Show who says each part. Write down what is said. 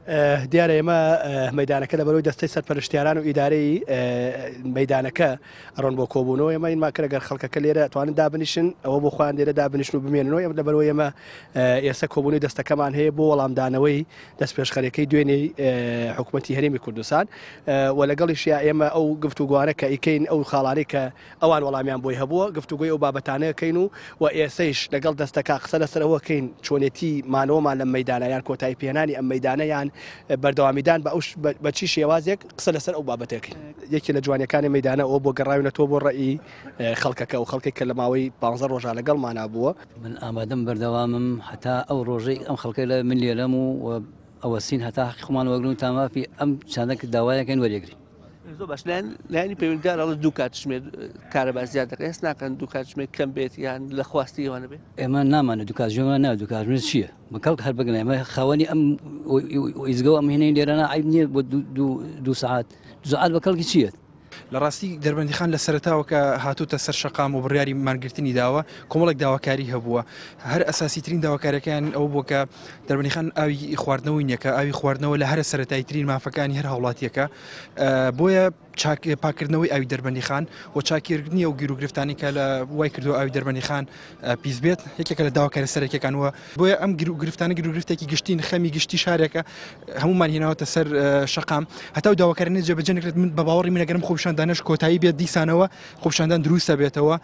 Speaker 1: دیارە ئێمە مەدانەکە لە بەرەوەی دەستەی سەرپەرشتیاران و ئیدارەی مەدانەکە ئەڕۆن بۆ کۆبوونەوە. ئێمە ئینما کرد گەر خەڵکەکە لێرە توانن دابنیشن، ئەوە بۆ خۆیان لێرە دابنیشن و بمێننەوە. ئێمە لەبەرەوەی ئێمە ئێستا کۆبوونەوەی دەستەکەمان هەیە بۆ وەڵامدانەوەی دەستپێشخەریەکەی دوێنێی حکوومەتی هەرێمی کوردستان و لەگەڵیشیا ئێمە ئەو گفتوگۆانە کە ئیکەین، ئەو خاڵانەی کە ئەوان وەڵامیان بۆی هەبووە، گفتوگۆی ئەو بابەتانە کەین و و ئێسەیش لەگەڵ دەستەکە قسە لەسەر ئەوە کەین چۆنێتی مانەوەمان لەم مەیدانە یان کۆتایی پێهێنانی ئەم مەیدانە یان بەردەوامیدان بە ئەو بە چی شێوازێک قسە لەسەر ئەو بابەتە کەین. یەکێ لە جوانیەکانی مەیدانە ئەوە بۆ گەڕاوینەتەوە بۆ ڕەئی خەڵکەکە، ئەو خەڵکێک کە لە ماوەی 15 ڕۆژا لەگەڵمانا بووە.
Speaker 2: من ئامادەم بەردەوامم هەتا ئەو ڕۆژەی ئەم خەڵکە لە من لێرەم و ئەوەستین هەتا حەقی خۆمان وەرگرن و تا مافی ئەم چەندە کە داوایەکەین وەریگرین.
Speaker 3: زۆر باش. لایەنی پەیوەندیدار ئەڵێ دوو کاتژمێر کارەبا زیاد دەکەن، هەست ناکەن دوو کاتژمێر کەم بێت یان لە خواستی ئێوە نەبێت؟
Speaker 2: ئێمە نامانە دوو کاتژمێرمان ناوێت، دوو کاتژمێر چییە؟ بە کەڵک هەر بگرن. ئێمە خاوەنی ئەم ئیزگەوە ئەم هێنەی لێرەنا عیب نییە بۆ دوو سەعات، دوو سەعات بە کەڵکی چییە؟
Speaker 4: لە ڕاستی دەربەندیخان لە سەرەتاوە کە هاتووتە سەر شەقام و بڕیاری مانگرتنی داوە، کۆمەڵێک داواکاری هەبووە. هەر ئەساسیترین داواکاریەکەیان ئەوە بووە کە دەربەندیخان ئاوی خواردنەوەی نییە، کە ئاوی خواردنەوە لە هەرە سەرەتاییترین مافەکانی هەر هاوڵاتیەکە. بۆیە پاکردنەوەی ئاوی دەربەندیخان و چاککردنی ئەو گیروگرفتانی کە لە وای کردو ئاوی دەربەندیخان پیس بێت یەکێکە لە داواکاری سەرەکیەکان وە بۆیە ئەم گیروگرفتانە گیروگرفتێکی گشتین، خەمی گشتی شارێکە هەمومان هێناوەتە سەر شەقام هەتا و داواکارانە جێبەجێ نەکرێت. من بە باوەڕی من ئەگەرم خۆپیشاندانەش کۆتایی بێت، دیسانەوە خۆپیشاندان دروستە بێتەوە.